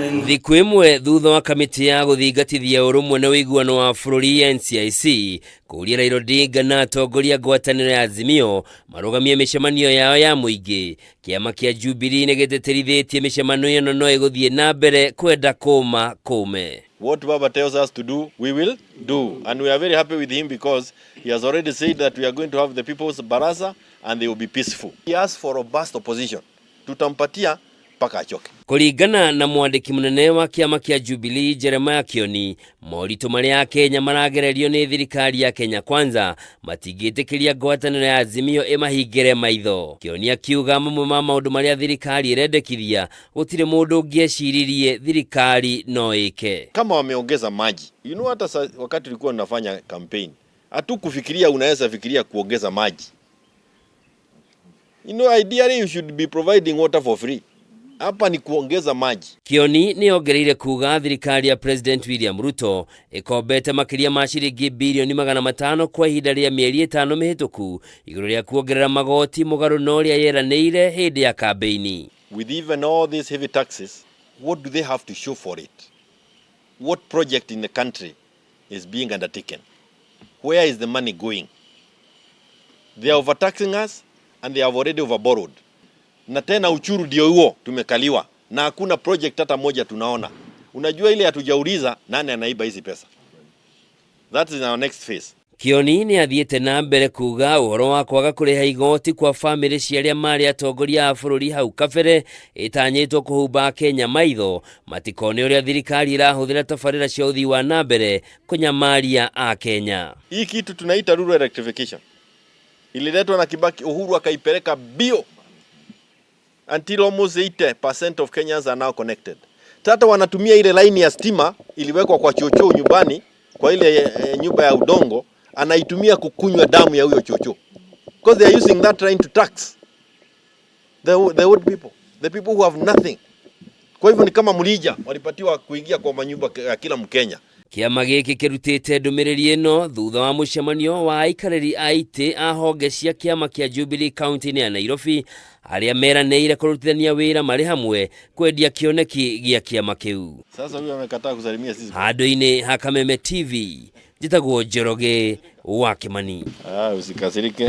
Thikũ ĩmwe thutha wa kamĩtĩ ya gũthingatithia ũrũmwe na ũiguano wa bũrũri NCIC kũũria Raila Odinga na atongoria a ngwatanĩro ya Azimio marũgamie mĩcemanio yao ya mũingĩ, kĩama kĩa Jubilee nĩ gĩtĩtĩrithĩtie mĩcemanio ĩno no ĩgũthiĩ na mbere kwenda kũma kũme. What Baba tells us to do, we will do. And we are very happy with him because he has already said that we are going to have the people's baraza and they will be peaceful. He asked for robust opposition. Tutampatia mpaka achoke. Kũringana na mwandĩki mũnene wa kĩama kĩa Jubilee Jeremiah Kioni, moritũ marĩa Akenya maragererio nĩ thirikari ya Kenya Kwanza matingĩtĩkĩria ngwatanĩro ya Azimio ĩmahingĩre maitho. Kioni akiuga mamwe ma maũndũ marĩa thirikari ĩrendekithia gũtirĩ mũndũ ũngĩeciririe thirikari no ĩke. Kama wameongeza maji, hata wakati tulikuwa tunafanya campaign, hatukufikiria unaweza fikiria kuongeza maji. Ideally you should be providing water for free. Hapa ni kuongeza maji. Kioni nĩ ongereire kuga thirikari ya President William Ruto ĩkombete makĩria ma ciringi birioni 500 kwa ihinda rĩa mĩeri 5 mĩhĩtũku igũrũ rĩa kuongerera magoti mũgarũ na ũrĩa yeranĩire hĩndĩ ya kambĩini. With even all these heavy taxes, what do they have to show for it? What project in the country is being undertaken? Where is the money going? They are overtaxing us and they have already overborrowed. Na tena uchuru ndio huo tumekaliwa na hakuna project hata moja tunaona. Unajua ile hatujauliza nani anaiba hizi pesa. That is our next phase. Kioni nĩ athiĩte na mbere kuga ũhoro wa kwaga kũrĩha igoti kwa bamĩrĩ cia arĩa marĩ atongoria a bũrũri hau kabere ĩtanyĩtwo kũhumba Kenya maitho matikone ũrĩa thirikari ĩrahũthĩra tabarĩra cia ũthii wa na mbere kũnyamaria a Kenya. Hii kitu tunaita rural electrification ililetwa na Kibaki, Uhuru akaipeleka bio until almost 80% of Kenyans are now connected. Tata wanatumia ile line ya stima iliwekwa kwa chochoo nyumbani, kwa ile nyumba ya udongo, anaitumia kukunywa damu ya huyo chochoo. Because they are using that line to tax the old people, the people who have nothing. Kwa hivyo ni kama mlija walipatiwa kuingia kwa manyumba ya kila Mkenya. Kĩama gĩkĩ kĩrutĩte ndũmĩrĩri ĩno thutha wa mũcemanio wa aikarĩri a itĩ a honge cia kĩama kĩa Jubilee kaunti-inĩ ya Nairobi arĩa meranĩire kũrutithania wĩra marĩ hamwe kwendia kĩoneki gĩa kĩama kĩu. Sasa huyu amekataa kusalimia sisi. Handũ-inĩ ha Kameme TV, njĩtagwo Njoroge wa Kimani. Ah, usikasirike.